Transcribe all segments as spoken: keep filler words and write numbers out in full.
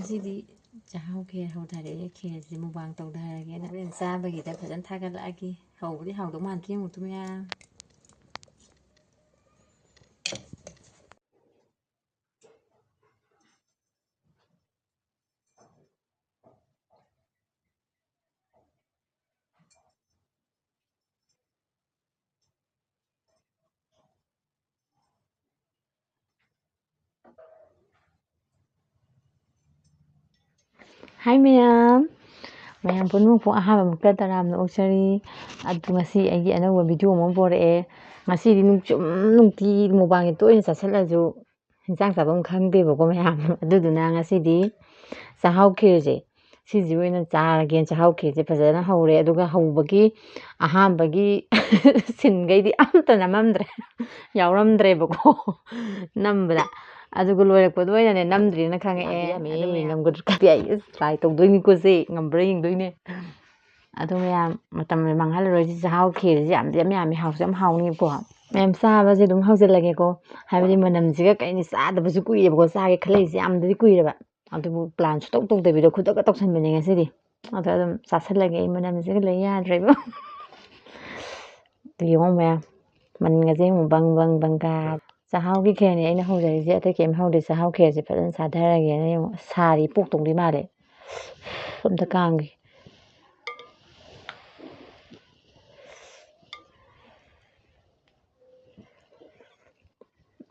ꯉꯁꯤꯗꯤ ꯆꯥꯛꯍꯥꯎ ꯈꯦꯔ ꯍꯧꯊꯔꯛꯑꯦ꯫ ꯈꯦꯔꯁꯤ ꯃꯨꯛꯕꯥꯡ ꯇꯧꯊꯔꯒꯦꯅ ꯍꯣꯔꯦꯟ ꯆꯥꯕꯒꯤꯗ ꯐꯖꯅ ꯊꯥꯒꯠꯂꯛꯑꯒꯦ꯫ ꯍꯧꯕꯗꯤ ꯍꯥꯎꯗꯧ ꯃꯥꯟꯗꯦ, ꯌꯦꯡꯉꯨ ꯇꯨ ꯃꯌꯥꯝ꯫ ꯍꯥꯏ ꯃꯌꯥꯝ, ꯃꯌꯥꯝ ꯄꯨꯝꯅꯃꯛꯄꯨ ꯑꯍꯥꯟꯕ ꯃꯛꯇ ꯇꯔꯥꯝꯅ ꯑꯣꯛꯆꯔꯤ꯫ ꯑꯗꯨ ꯉꯁꯤ ꯑꯩꯒꯤ ꯑꯅꯧꯕ ꯚꯤꯗꯤꯑꯣ ꯑꯃ ꯄꯣꯔꯛꯑꯦ꯫ ꯉꯁꯤꯗꯤ ꯅꯨꯡ-, ꯁꯨꯝ ꯅꯨꯡꯇꯤ ꯃꯨꯛꯕꯥꯡꯁꯦ ꯇꯣꯏꯅ ꯆꯥꯁꯤꯜꯂꯁꯨ ꯍꯤꯟꯖꯥꯡ ꯆꯥꯐꯝ ꯈꯪꯗꯦꯕꯀꯣ ꯃꯌꯥꯝ꯫ ꯑꯗꯨꯗꯨꯅ ꯉꯁꯤꯗꯤ ꯆꯥꯛꯍꯥꯎ ꯈꯦꯔꯁꯦ, ꯁꯤꯁꯤ ꯑꯣꯏꯅ ꯆꯥꯔꯒꯦꯅ ꯆꯥꯛꯍꯥꯎ ꯈꯦꯔꯁꯦ ꯐꯖꯅ ꯍꯧꯔꯦ꯫ ꯑꯗꯨꯒ ꯍꯧꯕꯒꯤ ꯑꯍꯥꯟꯕꯒꯤ ꯁꯤꯟꯈꯩꯗꯤ ꯑꯝꯇ ꯅꯝꯃꯝꯗ꯭ꯔꯦ, ꯌꯥꯎꯔꯝꯗ꯭ꯔꯦꯕꯀꯣ ꯅꯝꯕꯗ꯫ ꯑꯗꯨꯒ ꯂꯣꯏꯔꯛꯄꯗ ꯑꯣꯏꯅꯅꯦ ꯅꯝꯗ꯭ꯔꯤꯅ ꯈꯪꯉꯛꯑꯦ꯫ ꯌꯥꯝꯗꯤ ꯌꯥꯝꯃꯦ꯫ ꯑꯗꯨ ꯃꯌꯥꯝ ꯅꯝꯒꯗ꯭ꯔꯥ ꯈꯪꯗꯦ꯫ ꯑꯩ ꯇ꯭ꯔꯥꯏ ꯇꯧꯗꯣꯏꯅꯤꯀꯣ ꯁꯤ, ꯉꯝꯕ꯭ꯔꯥ ꯌꯦꯡꯗꯣꯏꯅꯦ꯫ ꯑꯗꯨ ꯃꯌꯥꯝ ꯃꯇꯝ ꯃꯥꯡꯍꯜꯂꯔꯣꯏꯁꯤ꯫ ꯆꯥꯛꯍꯥꯎ ꯈꯦꯔꯁꯤ ꯌꯥꯝꯗꯤ ꯌꯥꯝ ꯌꯥꯝꯃꯤ, ꯍꯥꯎꯁꯨ ꯌꯥꯝ ꯍꯥꯎꯅꯤꯕꯀꯣ꯫ ꯃꯌꯥꯝ ꯆꯥꯕꯁꯦ ꯑꯗꯨꯝ ꯍꯧꯖꯤꯜꯂꯒꯦꯀꯣ, ꯍꯥꯏꯕꯗꯤ ꯃꯅꯝꯁꯤꯒ ꯀꯩꯅꯤ ꯆꯥꯗꯕꯁꯨ ꯀꯨꯏꯔꯦꯕꯀꯣ, ꯆꯥꯒꯦ ꯈꯜꯂꯛꯏꯁꯦ ꯌꯥꯝꯗꯤ ꯀꯨꯏꯔꯦꯕ꯫ ꯑꯗꯨꯕꯨ ꯄ꯭ꯂꯥꯟ ꯁꯨꯇꯧ ꯇꯧꯗꯕꯤꯗ ꯈꯨꯗꯛꯇ ꯇꯧꯁꯟꯕꯅꯦ ꯉꯁꯤꯗꯤ꯫ ꯑꯗꯣ ꯑꯗꯨꯝ ꯆꯥꯁꯜꯂꯒꯦ, ꯑꯩ ꯃꯅꯝꯁꯤꯒ ꯂꯩ ꯌꯥꯗ꯭ꯔꯦꯕ꯫ ꯑꯗꯨ ꯌꯦꯡꯉꯣ ꯃꯌꯥꯝ, ꯃꯅꯤꯟꯒꯁꯦ ꯌꯦꯡꯉꯣ, ꯕꯪ ꯕꯪ ꯕꯪ ꯀꯥ꯫ ꯆꯥꯛꯍꯥꯎꯒꯤ ꯈꯦꯔꯅꯤ ꯑꯩꯅ ꯍꯧꯖꯔꯤꯁꯦ, ꯑꯇꯩ ꯀꯩꯝ ꯍꯧꯗꯦ꯫ ꯆꯥꯛꯍꯥꯎ ꯈꯦꯔꯁꯦ ꯐꯖꯅ ꯆꯥꯊꯔꯒꯦꯅ ꯌꯦꯡꯉꯣ꯫ ꯁꯥꯔꯤ ꯄꯣꯛꯇꯧꯗꯤ ꯃꯥꯜꯂꯦ꯫ ꯑꯝꯇ ꯀꯥꯝꯒꯦ꯫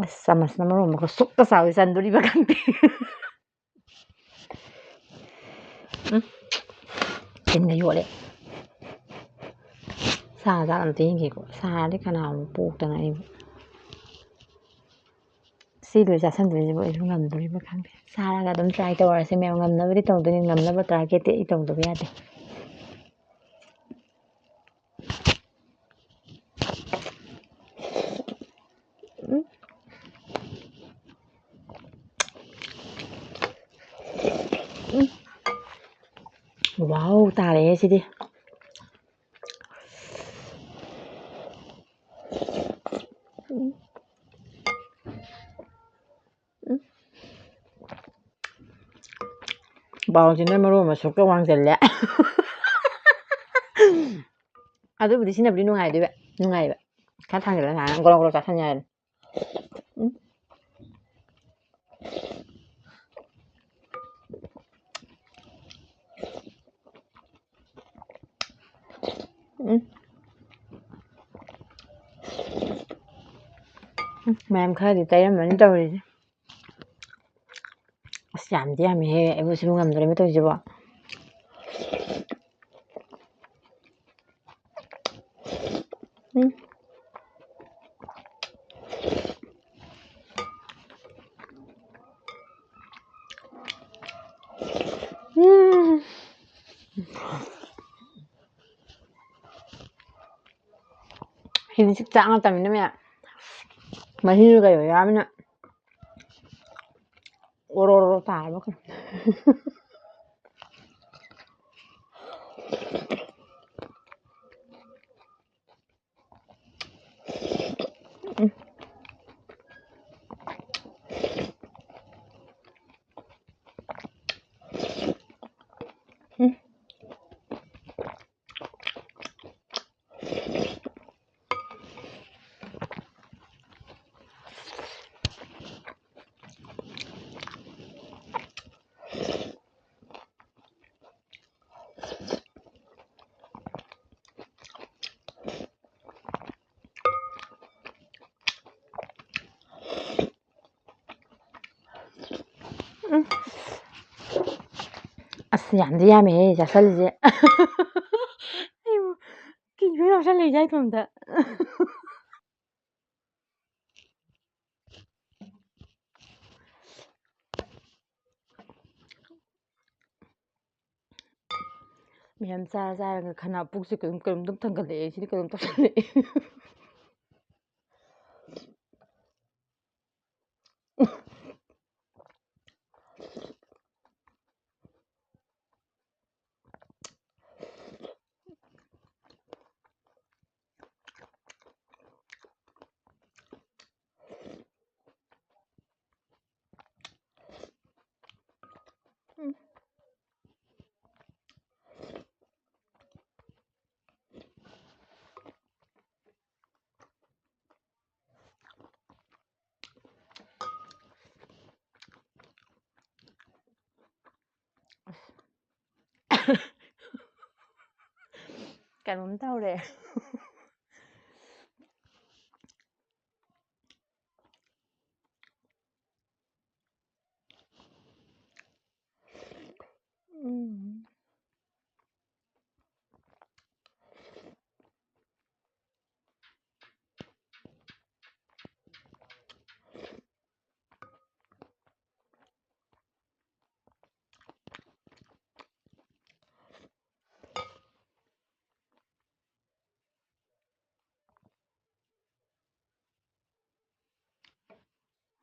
ꯑꯁ, ꯆꯥꯃꯁꯅ ꯃꯔꯣꯟ ꯑꯃ ꯁꯨꯛꯇ ꯆꯥꯎꯏ, ꯆꯟꯗꯣꯔꯤꯕ ꯈꯪꯗꯦ꯫ ꯎꯝ, ꯇꯤꯟꯒ ꯌꯣꯠꯂꯦ꯫ ꯁꯥꯖꯥꯠ ꯑꯝꯇ ꯌꯦꯡꯒꯦꯀꯣ꯫ ꯁꯥꯔꯗꯤ ꯀꯅꯥꯃꯨꯛ ꯄꯣꯛꯇꯅ ꯑꯩꯕꯨ꯫ ꯁꯤ ꯂꯣꯏ ꯆꯥꯁꯟꯗꯣꯏꯁꯤꯕꯨ ꯑꯩꯁꯨ ꯉꯝꯗꯣꯔꯤꯕ ꯈꯪꯗꯦ꯫ ꯆꯥꯔꯒ ꯑꯗꯨꯝ ꯇ꯭ꯔꯥꯏ ꯇꯧꯔꯁꯦ ꯃꯌꯥꯝ꯫ ꯉꯝꯅꯕꯗꯤ ꯇꯧꯗꯣꯏꯅꯤ, ꯉꯝꯅꯕ ꯇ꯭ꯔꯥꯏ ꯀꯦꯠꯇꯤ ꯑꯩ ꯇꯧꯗꯕ ꯌꯥꯗꯦ꯫ ꯎꯝ꯫ ꯎꯝ꯫ ꯋꯥꯎ ꯇꯥꯔꯦꯍꯦ ꯁꯤꯗꯤ꯫ ꯎꯝ꯫ ꯎꯝ꯫ ꯄꯥꯎꯁꯤꯅ ꯃꯔꯣꯟ ꯑꯃ ꯁꯨꯛꯀ ꯋꯥꯡꯁꯤꯜꯂꯦ꯫ ꯑꯗꯨꯕꯨꯗꯤ ꯁꯤꯅꯕꯨꯗꯤ ꯅꯨꯡꯉꯥꯏꯗꯣꯏꯕ, ꯅꯨꯡꯉꯥꯏꯕ꯫ ꯈꯔ ꯊꯥꯡꯖꯤꯜꯂꯒ ꯁꯨꯃꯥꯏꯅ ꯒꯣꯔꯣ ꯒꯣꯔꯣ ꯆꯥꯁꯟ ꯌꯥꯔꯦ꯫ ꯎꯝ꯫ ꯎꯝ꯫ ꯎꯝ, ꯃꯌꯥꯝ ꯈꯔꯗꯤ ꯇꯩꯔꯝꯃꯅꯤ ꯇꯧꯔꯤꯁꯦ꯫ ꯑꯁ, ꯌꯥꯝꯗꯤ ꯌꯥꯝꯃꯤꯍꯦ, ꯑꯩꯕꯨ ꯁꯤꯕꯨ ꯉꯝꯗ꯭ꯔꯦ ꯇꯧꯔꯤꯁꯤꯕꯣ꯫ ꯎꯝ꯫ ꯎꯝ꯫ ꯁꯤꯗꯤ ꯆꯤꯛ ꯆꯥꯛ ꯅꯠꯇꯕꯅꯤꯅ ꯃꯌꯥꯝ ꯃꯍꯤꯁꯨ ꯀꯩ ꯑꯣꯏ ꯌꯥꯕꯅꯤꯅ ꯑꯣꯔꯣ ꯑꯣꯔꯣ ꯇꯥꯔꯕ ꯀꯩꯅꯣ꯫ ꯎꯝ꯫ ꯑꯁ, ꯌꯥꯝꯗꯤ ꯌꯥꯝꯃꯦꯍꯦ ꯆꯥꯁꯜꯂꯤꯁꯦ꯫ ꯑꯩꯕꯨ ꯀꯤꯕ ꯌꯥꯎꯁꯜꯂꯛꯏꯗ ꯏꯇꯣꯝꯇ꯫ ꯃꯌꯥꯝ ꯆꯥꯔ ꯆꯥꯔꯒ ꯈꯅꯥꯎ ꯄꯨꯛꯁꯦ ꯀꯩꯅꯣꯝ, ꯀꯩꯅꯣꯝꯇ ꯊꯥꯡꯒꯠꯂꯛꯑꯦ꯫ ꯁꯤꯗꯤ ꯀꯩꯅꯣꯝ ꯇꯧꯁꯜꯂꯛꯑꯦ꯫ ꯎꯝ꯫ ꯀꯩꯅꯣꯝ ꯇꯧꯔꯦ꯫ ꯎꯝ꯫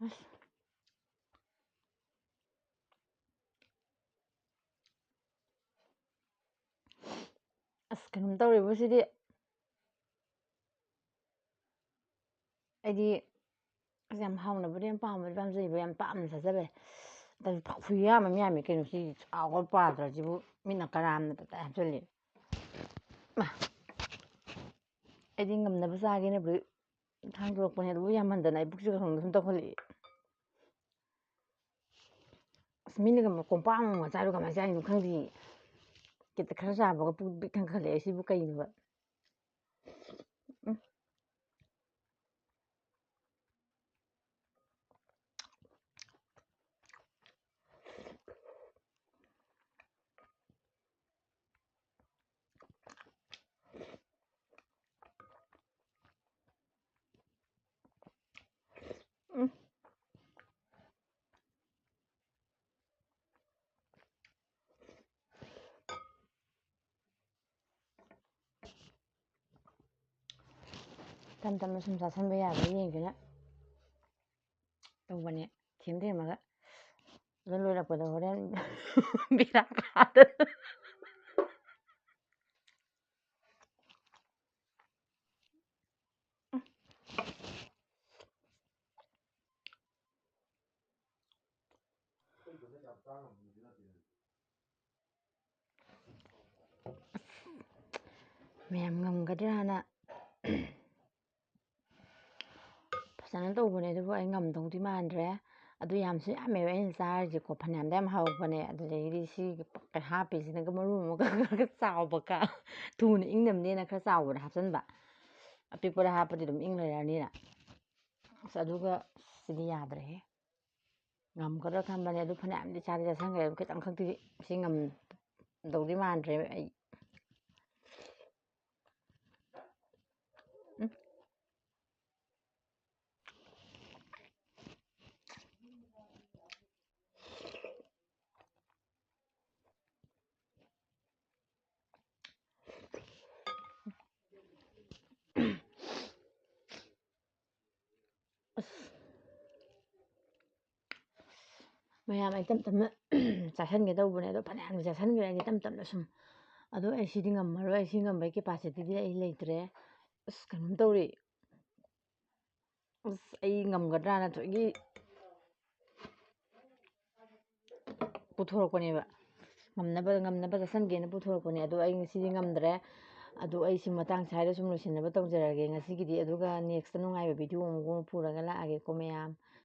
ꯑꯁ꯫ ꯑꯁ, ꯀꯩꯅꯣꯝ ꯇꯧꯔꯦꯕꯨ ꯁꯤꯗꯤ꯫ ꯑꯩꯗꯤ ꯑꯁ, ꯌꯥꯝ ꯍꯥꯎꯅꯕꯨꯗꯤ ꯌꯥꯝ ꯄꯥꯝꯕꯗꯤ ꯄꯥꯝꯖꯩꯕ, ꯌꯥꯝ ꯄꯥꯝꯅ ꯆꯥꯖꯕ꯫ ꯑꯗꯨ ꯈꯨꯌꯥꯝ ꯑꯃ ꯌꯥꯝꯃꯤ ꯀꯩꯅꯣ, ꯁꯤ ꯆꯥꯎꯈ꯭ꯔ ꯄꯥꯗ꯭ꯔꯁꯤꯕꯨ ꯃꯤꯠꯅ ꯀꯔꯥꯝꯅ ꯇꯞꯇꯥꯏ ꯍꯥꯞꯆꯤꯜꯂꯤ꯫ ꯃꯥ, ꯑꯩꯗꯤ ꯉꯝꯅꯕ ꯆꯥꯒꯦꯅꯕꯨꯗꯤ ꯊꯥꯡꯗꯣꯔꯛꯄꯅꯦ, ꯑꯗꯨꯕꯨ ꯌꯥꯝꯃꯟꯗꯅ ꯑꯩ ꯄꯨꯛꯁꯦ ꯀꯩꯅꯣꯝ ꯁꯨꯝ ꯇꯧꯈꯠꯂꯛꯏ꯫ ꯑꯁ, ꯃꯤꯅꯒ ꯀꯣꯝꯄꯥꯛ ꯑꯃꯃꯝꯒ ꯆꯥꯏꯗꯣ ꯀꯃꯥꯏꯅ ꯆꯥꯏꯅꯣ ꯈꯪꯗꯦ꯫ ꯈꯤꯇ ꯈꯔ ꯆꯥꯕꯒ ꯄꯨꯛ ꯄꯤꯛ ꯊꯟꯒꯠꯂꯛꯑꯦ꯫ ꯁꯤꯕꯨ ꯀꯩꯅꯣꯕ? ꯎꯝ꯫ ꯎꯝ꯫ ꯇꯞ ꯇꯞꯅ ꯁꯨꯝ ꯆꯥꯁꯟꯕ ꯌꯥꯕ꯭ꯔꯥ ꯌꯦꯡꯒꯦꯅ ꯇꯧꯕꯅꯦ, ꯊꯦꯝ ꯊꯦꯝꯃꯒ꯫ ꯑꯗꯨ ꯂꯣꯏꯔꯛꯄꯗ ꯍꯣꯔꯦꯟ ꯕꯦꯔꯥ ꯀꯥꯗꯅ꯫ ꯃꯌꯥꯝ ꯉꯝꯒꯗ꯭ꯔꯥꯅ ꯐꯖꯅ ꯇꯧꯕꯅꯦ, ꯑꯗꯨꯕꯨ ꯑꯩ ꯉꯝꯗꯧꯗꯤ ꯃꯥꯟꯗ꯭ꯔꯦ꯫ ꯑꯗꯨ ꯌꯥꯝꯁꯨ ꯌꯥꯝꯃꯦꯕ ꯑꯩꯅ ꯆꯥꯔꯤꯁꯦꯀꯣ, ꯐꯅꯌꯥꯝꯗꯤ ꯌꯥꯝ ꯍꯥꯎꯕꯅꯦ꯫ ꯑꯗꯨꯗꯒꯤꯗꯤ ꯁꯤ ꯍꯥꯞꯄꯤꯁꯤꯅꯒ ꯃꯔꯨ ꯑꯃꯒ ꯈꯔ ꯆꯥꯎꯕ ꯀ-, ꯊꯨꯅ ꯏꯪꯅꯕꯅꯦꯅ ꯈꯔ ꯆꯥꯎꯕꯗ ꯍꯥꯞꯆꯤꯟꯕ, ꯑꯄꯤꯛꯄꯗ ꯍꯥꯞꯄꯗꯤ ꯑꯗꯨꯝ ꯏꯪ ꯂꯩꯔꯅꯤꯅ꯫ ꯑꯁ, ꯑꯗꯨꯒ ꯁꯤꯗꯤ ꯌꯥꯗ꯭ꯔꯦꯍꯦ꯫ ꯉꯝꯒꯗ꯭ꯔꯥ ꯈꯟꯕꯅꯦ, ꯑꯗꯨ ꯐꯅꯌꯥꯝꯗꯤ ꯆꯥꯗꯤ ꯆꯥꯁꯟꯈ꯭ꯔꯦ꯫ ꯑꯗꯨ ꯈꯤꯇꯪ ꯈꯛꯇꯤ ꯁꯤ ꯉꯝꯗꯧꯗꯤ ꯃꯥꯟꯗ꯭ꯔꯦ ꯑꯩ꯫ ꯎꯝ꯫ ꯑꯁ꯫ ꯃꯌꯥꯝ, ꯑꯩ ꯇꯞ ꯇꯞꯅ ꯆꯥꯁꯟꯒꯦ ꯇꯧꯕꯅꯦ, ꯑꯗꯣ ꯐꯅꯌꯥꯝꯗꯤ ꯆꯥꯁꯟꯈ꯭ꯔꯦ꯫ ꯑꯩꯗꯤ ꯇꯞ ꯇꯞꯅ ꯁꯨꯝ, ꯑꯗꯣ ꯑꯩ ꯁꯤꯗꯤ ꯉꯝꯃꯔꯣꯏ, ꯑꯩ ꯁꯤ ꯉꯝꯕꯒꯤ capacityꯗꯤ ꯑꯩ ꯂꯩꯇ꯭ꯔꯦ꯫ ꯑꯁ, ꯀꯩꯅꯣꯝ ꯇꯧꯔꯦ꯫ ꯑꯁ, ꯑꯩ ꯉꯝꯒꯗ꯭ꯔꯥꯅ ꯊꯣꯏꯒꯤ ꯄꯨꯊꯣꯔꯛꯄꯅꯦꯕ꯫ ꯉꯝꯅꯕ, ꯉꯝꯅꯕ ꯆꯥꯁꯟꯒꯦꯅ ꯄꯨꯊꯣꯔꯛꯄꯅꯦ꯫ ꯑꯗꯣ ꯑꯩ ꯉꯁꯤꯗꯤ ꯉꯝꯗ꯭ꯔꯦ꯫ ꯑꯗꯣ ꯑꯩ ꯁꯤ ꯃꯇꯥꯡ ꯁ꯭ꯋꯥꯏꯗ ꯁꯨꯝ ꯂꯣꯏꯁꯤꯟꯅꯕ ꯇꯧꯖꯔꯒꯦ ꯉꯁꯤꯒꯤꯗꯤ꯫ ꯑꯗꯨꯒ nextꯇ ꯅꯨꯡꯉꯥꯏꯕ video ꯑꯃꯒ ꯄꯨꯔꯒ ꯂꯥꯛꯑꯒꯦꯀꯣ ꯃꯌꯥꯝ꯫